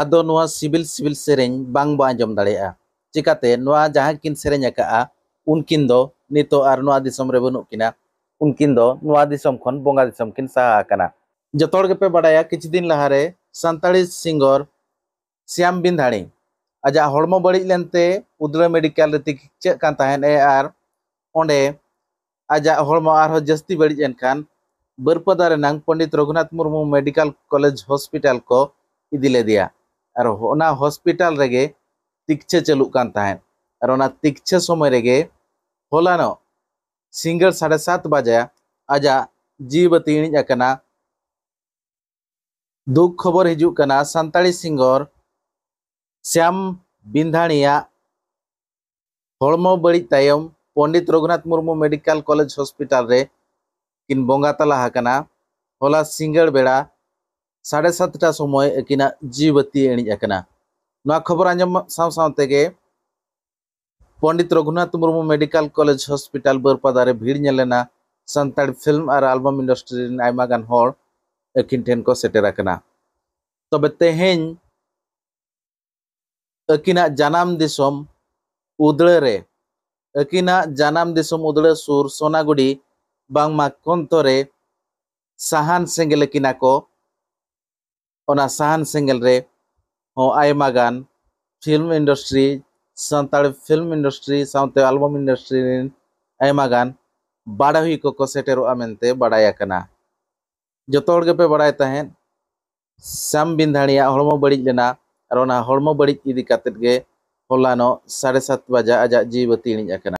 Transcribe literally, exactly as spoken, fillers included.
ᱟᱫᱚ ᱱᱚᱣᱟ ᱥᱤᱵᱤᱞ ᱥᱤᱵᱤᱞ ᱥᱮᱨᱮᱧ ᱵᱟᱝ ᱵᱚ ᱟᱸᱡᱚᱢ ᱫᱟᱲᱮᱭᱟᱜᱼᱟ᱾ ᱪᱤᱠᱟᱛᱮ ᱱᱚᱣᱟ ᱡᱟᱦᱟᱸ ᱠᱤᱱ ᱥᱮᱨᱮᱧ ᱟᱠᱟᱫᱼᱟ, ᱩᱱᱠᱤᱱ ᱫᱚ ᱱᱤᱛᱚᱜ ᱟᱨ ᱱᱚᱣᱟ ᱫᱤᱥᱚᱢ ᱨᱮ ᱵᱟᱹᱱᱩᱜ ᱠᱤᱱᱟ᱾ ᱩᱱᱠᱤᱱ ᱫᱚ ᱱᱚᱣᱟ ᱫᱤᱥᱚᱢ ᱠᱷᱚᱱ ᱵᱚᱸᱜᱟ ᱫᱤᱥᱚᱢ ᱠᱤᱱ ᱥᱟᱦᱟ ᱟᱠᱟᱱᱟ᱾ ᱡᱚᱛᱚ ᱦᱚᱲ ᱜᱮᱯᱮ ᱵᱟᱰᱟᱭᱟ, ᱠᱤᱪᱷᱩ ᱫᱤᱱ ᱞᱟᱦᱟᱨᱮ ᱥᱟᱱᱛᱟᱲᱤ ᱥᱤᱝᱜᱚᱨ ᱥᱭᱟᱢ ᱵᱤᱱᱫᱷᱟᱲᱤ ᱟᱡᱟᱜ ᱦᱚᱲᱢᱚ ᱵᱟᱹᱲᱤᱡ ᱞᱮᱱᱛᱮ ᱩᱫᱽᱲᱟ ᱢᱮᱰᱤᱠᱮᱞ ᱨᱮ ᱛᱤᱠᱤᱪᱷᱟᱹᱜ ᱠᱟᱱ ᱛᱟᱦᱮᱸᱫ ᱮ ᱟᱨ ᱚᱸᱰᱮ ᱟᱡᱟᱜ ᱦᱚᱲᱢᱚ ᱟᱨᱦᱚᱸ ᱡᱟᱹᱥᱛᱤ ᱵᱟᱹᱲᱤᱡ ᱮᱱ ᱠᱷᱟᱱ ᱵᱟᱹᱨᱯᱟᱫᱟ ᱨᱮᱱᱟᱝ Pandit Raghunath Murmu medical college hospital ᱠᱚ ᱤᱫᱤ ᱞᱮᱫᱮᱭᱟ᱾ ᱟᱨ ᱚᱱᱟ ᱦᱚᱥᱯᱤᱴᱟᱞ ᱨᱮᱜᱮ ᱛᱤᱠᱪᱷᱟᱹ ᱪᱟᱹᱞᱩᱜ ᱠᱟᱱ ᱛᱟᱦᱮᱸᱫ᱾ ᱟᱨ ᱚᱱᱟ ᱛᱤᱠᱪᱷᱟᱹ ᱥᱚᱢᱚᱭ ᱨᱮᱜᱮ ᱦᱚᱞᱟᱱᱚᱜ ᱥᱤᱸᱜᱟᱹᱲ ᱥᱟᱲᱮ ᱥᱟᱛ ᱵᱟᱡᱮ ᱟᱡᱟᱜ ᱡᱤᱣᱤ ᱵᱟᱹᱛᱤ ᱤᱬᱤᱡ ᱟᱠᱟᱱᱟ᱾ ᱫᱩᱠ ᱠᱷᱚᱵᱚᱨ ᱦᱤᱡᱩᱜ ᱠᱟᱱᱟ, ᱥᱟᱱᱛᱟᱲᱤ ᱥᱤᱝᱜᱚᱨ ᱥᱭᱟᱢ ᱵᱤᱱᱫᱷᱟᱲᱤᱭᱟᱜ ᱦᱚᱲᱢᱚ ᱵᱟᱹᱲᱤᱡ ᱛᱟᱭᱚᱢ Pandit Raghunath Murmu medical college hospital ᱨᱮ ᱠᱤᱱ ᱵᱚᱸᱜᱟ ᱛᱟᱞᱟ ᱟᱠᱟᱱᱟ᱾ ᱦᱚᱞᱟ ᱥᱤᱸᱜᱟᱹᱲ ᱵᱮᱲᱟ ᱥᱟᱲᱮ ᱥᱟᱛᱴᱟ ᱥᱚᱢᱚᱭ ᱟᱹᱠᱤᱱᱟᱜ ᱡᱤᱣᱤ ᱵᱟᱹᱛᱤ ᱤᱬᱤᱡ ᱟᱠᱟᱱᱟ᱾ ᱱᱚᱣᱟ ᱠᱷᱚᱵᱚᱨ ᱟᱸᱡᱚᱢ ᱥᱟᱶ ᱥᱟᱶ ᱛᱮᱜᱮ Pandit Raghunath Murmu medical college hospital ᱵᱟᱹᱨᱯᱟᱫᱟ ᱨᱮ ᱵᱷᱤᱲ ᱧᱮᱞ ᱞᱮᱱᱟ ᱥᱟᱱᱛᱟᱲᱤ ᱯᱷᱤᱞᱢ ᱟᱨ ᱟᱞᱵᱟᱢ ᱤᱱᱰᱟᱥᱴᱨᱤ ᱨᱮᱱ ᱟᱭᱢᱟ ᱜᱟᱱ ᱦᱚᱲ ᱟᱹᱠᱤᱱ ᱴᱷᱮᱱ ᱠᱚ ᱥᱮᱴᱮᱨ ᱟᱠᱟᱱᱟ᱾ ᱛᱚᱵᱮ ᱛᱮᱦᱮᱧ ᱟᱹᱠᱤᱱᱟᱜ ᱡᱟᱱᱟᱢ ᱫᱤᱥᱚᱢ ᱩᱫᱽᱲᱟᱹ ᱨᱮ ᱟᱹᱠᱤᱱᱟᱜ ᱡᱟᱱᱟᱢ ᱫᱤᱥᱚᱢ ᱩᱫᱽᱲᱟᱹ ᱥᱩᱨ ᱥᱚᱱᱟᱜᱩᱰᱤ ᱵᱟᱝᱢᱟ ᱠᱚᱱᱛᱚ ᱨᱮ ᱥᱟᱦᱟᱱ ᱥᱮᱸᱜᱮᱞ ᱟᱹᱠᱤᱱᱟ ᱠᱚ᱾ ᱚᱱᱟ ᱥᱟᱦᱟᱱ ᱥᱮᱸᱜᱮᱞ ᱨᱮ ᱦᱚᱸ ᱟᱭᱢᱟ ᱜᱟᱱ film industry, Santali film industry ᱥᱟᱶᱛᱮ ᱟᱞᱵᱟᱢ ᱤᱱᱰᱟᱥᱴᱨᱤ ᱨᱮᱱ ᱟᱭᱢᱟ ᱜᱟᱱ ᱵᱟᱰᱚᱦᱤ ᱠᱚᱠᱚ ᱥᱮᱴᱮᱨᱚᱜᱼᱟ ᱢᱮᱱᱛᱮ ᱵᱟᱰᱟᱭ ᱟᱠᱟᱱᱟ᱾ ᱡᱚᱛᱚ ᱦᱚᱲ ᱜᱮᱯᱮ ᱵᱟᱲᱟᱭ ᱛᱟᱦᱮᱸᱫ, ᱥᱭᱟᱢ ᱵᱤᱱᱫᱷᱟᱲᱤᱭᱟᱜ ᱦᱚᱲᱢᱚ ᱵᱟᱹᱲᱤᱡ ᱞᱮᱱᱟ ᱟᱨ ᱚᱱᱟ ᱦᱚᱲᱢᱚ ᱵᱟᱹᱲᱤᱡ ᱤᱫᱤ ᱠᱟᱛᱮᱫ ᱜᱮ ᱦᱚᱞᱟᱱᱚᱜ ᱥᱟᱲᱮ ᱥᱟᱛ ᱵᱟᱡᱟ ᱟᱡᱟᱜ ᱡᱤᱣᱤ ᱵᱟᱹᱛᱤ ᱤᱬᱤᱡ ᱟᱠᱟᱱᱟ᱾